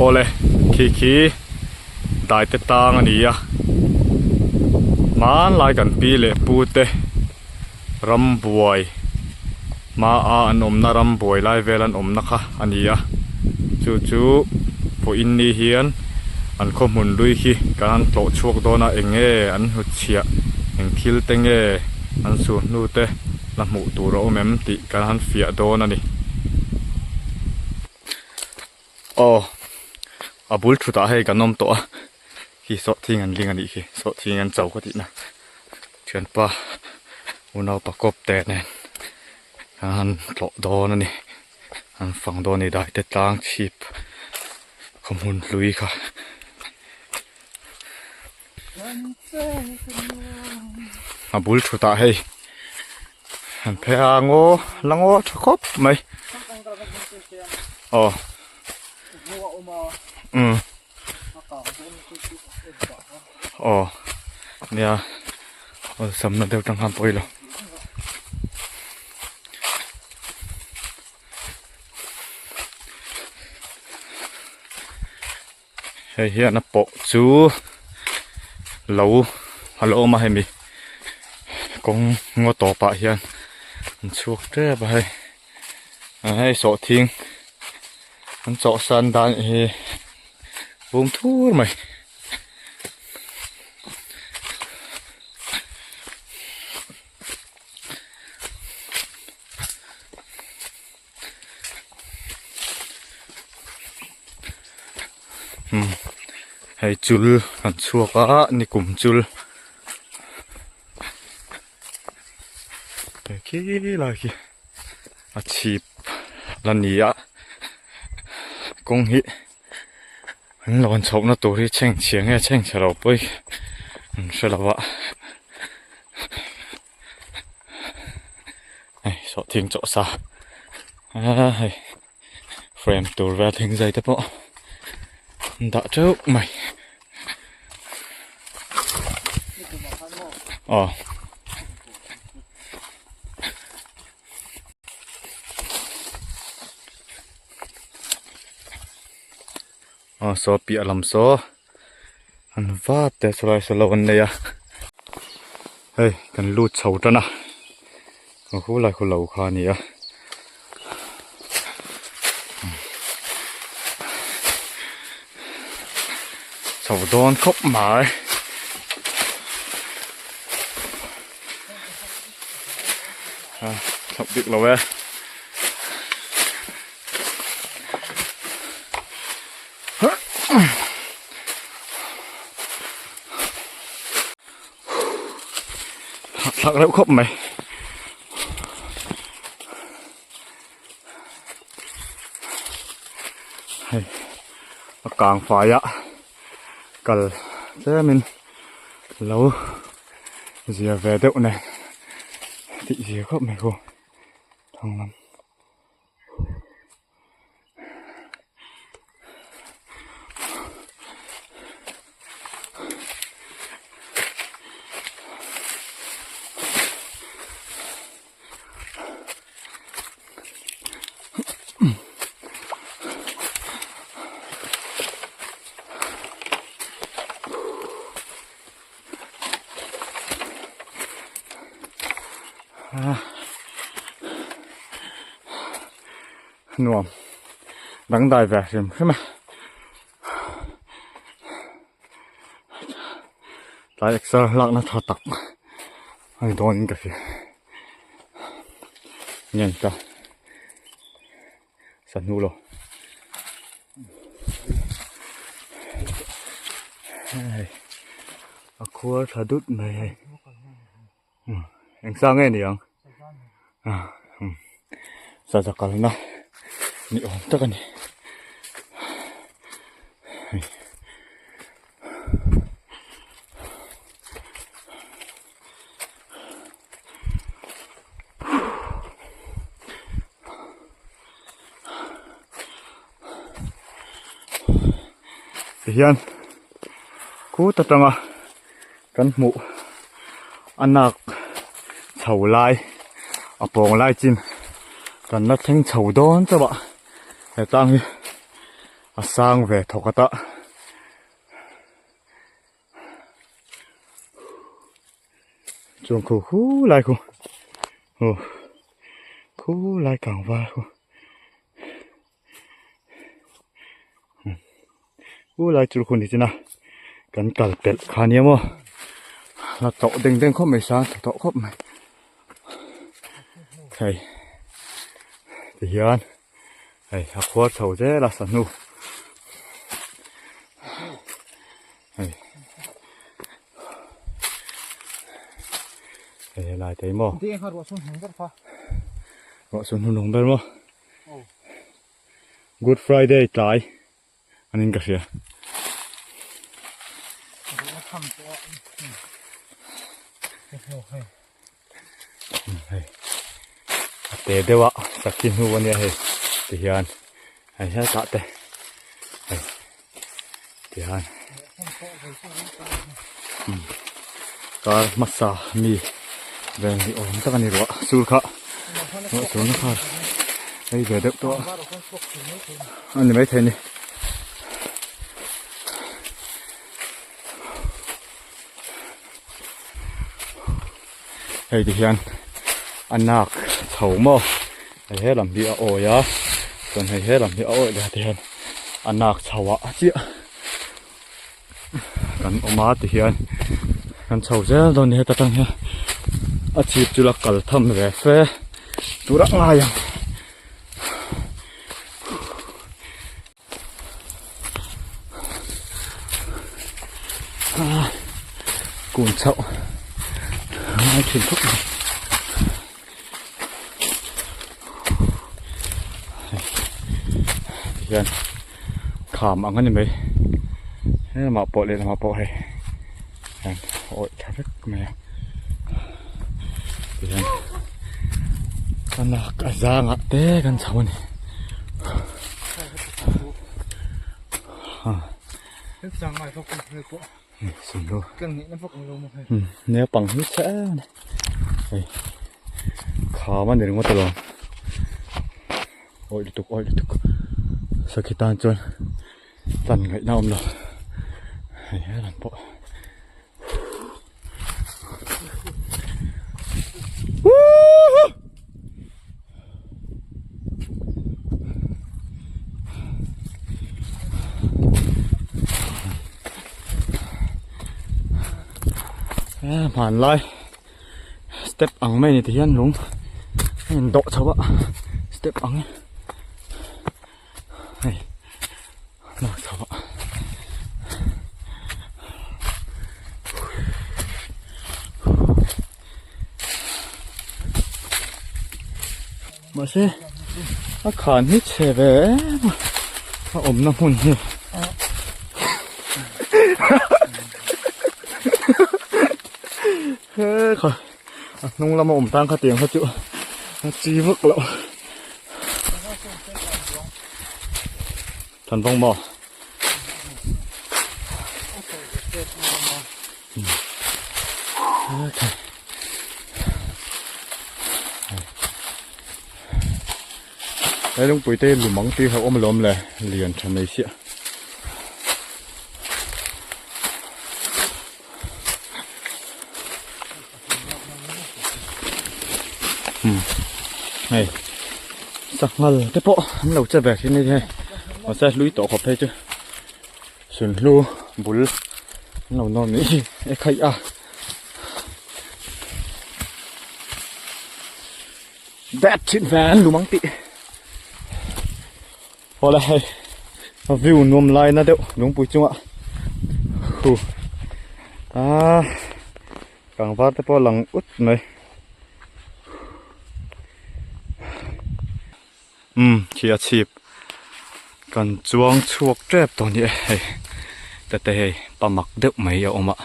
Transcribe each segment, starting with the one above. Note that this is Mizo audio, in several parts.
Awle khi khi daite tang a ni a hmanlai kan pi leh pu te rambuai hma a an awmna rambuai lai vel an awmna kha a ni a chu chu vawiin ni hian an khaw hmun hlui khi kan han tlawh chhuak dawn a eng nge an hnutchhiah eng thil te nge an sur hnu te la hmuh tur a awm em tih kan han fiah dawn a ni. Aw a bul thut ah hei kan awm tawh a khi sawhthing an ling a nih khi sawhthing an cho ka tih na thianpa unaupa kawp te nen an han tlawh dawn a ni an fang dawn a ni dai te tlang chhip khaw hmun hlui kha. A bul thut ah hei an phei a ngaw la ngaw tha khawp mai aw umm aw nia awlsam na deuh tang khan pawilo. Hei hian a pawh chu lo a lo awm a hemi kawng ngaw tawpah hian an chhuak tep a hei hei sawhthing an chawhsan dan hi bum thur mai. Umm hei chul kan chhuak a nikum chul hei khi lai khi a chhip la ni a kawng hi an lawn chhoh na tur hi chhengchhia nge chhengchhe lo pawi an hre lo a. Hei sawhthing chawh sa a hei frame tur vel thing zai te pawh an dah teuh mai aw. Aw saw piah lam saw an vat te chulai saw lo an nei a hei kan lut chho tan a a hu lai khu lo kha a ni a chho dawn khawp mai a chhoh bik lo e. Thlak reuh khawp mai. Hei a kang fai a kal tlemin lo zia ve deuh nen tih zia khawp mai khu thanglam. Nuam dangdai ve hrim hrim a tlai exer lakna tha tak a ni dawn in ka hria ngen ta sa hnu lo hei a khuar tha dut mai hei. Eng sa nge ni ang saza kalna ni awm tak a ni tihian khut atanga Kan hmuh a nak chho lai a pawng lai chin kan la thleng chho dawn chauh a he tlang hi A sang ve thawk ata. Chuan khu khu lai khu aw khu lai kang var khu khu lai chu khu ni china kan kal pelh kha nia maw la tawh deng deng khawp mai sang tha tawh khawp mai hei tihian hei a khuar chho zel a sahnu hei hei helai te hi maw ruah sur hnung ber maw good friday tlai an in ka hria hei a te deuh a sakhi hnu ania hei ti hian hei hetah te hei ti hian kar hmasa mi vel ni awm tak ani ruah sur kha ruah sur na kha hei ve deuh tawh a ni maithei a ni. Hei ti hian a nak chho maw hei he lam hi a awi a chuan hei he lam hi a awi leh a ti hian a nak chho ah chiah kan awm a ti hian kan chho zel dawn a ni heta tang hian a chhip chu la kal tham ve fe tur a ngai ang. Kun chhoh a ngai thin khawp mai tihian kham ang a ni mai helamah pawh lehlamah pawh hei hian a awih tha vek mai a tihian a nak a zangah te kan chho a ni. Naupang hi chhe em a ni hei kham a ni ringawt alawm awih lutuk awih lutuk sakhi tan chuan chan ngaihna a awm lo hei helam pawh. Hmanlai step ang mai ni ti hian lung a in dawh chho a step ang hei lak chho a mahse a khan hi chhe ve em a a awmna hmun hi he kha a hnung lama awm tan kha tiang kha chu a chi vak loh. Than vang maw? He lungpui te lumang tih hlauh awm alawm le lian tha mai siah. Hei sanghal te pawh an lo che ve thin a ni hei mahse hlui tawh khawp phei chu sunhlu bul an lo nawm nih hi e khaih a that thin ve an lum ang tih awle hei a view nuam lai na deuh lungpui chungah hu ah. Tlangval te pawh a lang ut mai. Umm khi a chhip kan chuang chhuak tep tawh ni e hei tete hei pa mak deuh mai a awm a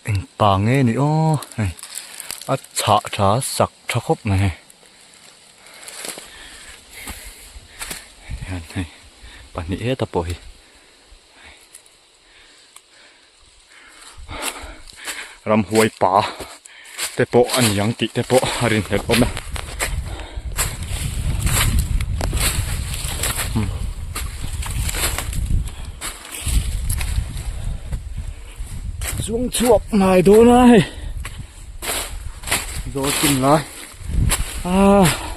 eng pa nge ni aw hei a chhah tha sak tha khawp mai hei hian hei pahnih heta pawh hi. Ramhuai pa te pawh a ni ang tih te pawh a rinhlelh awm e. Chuang chhuak hnai dawn a hei. Zawl chin lai. Ah.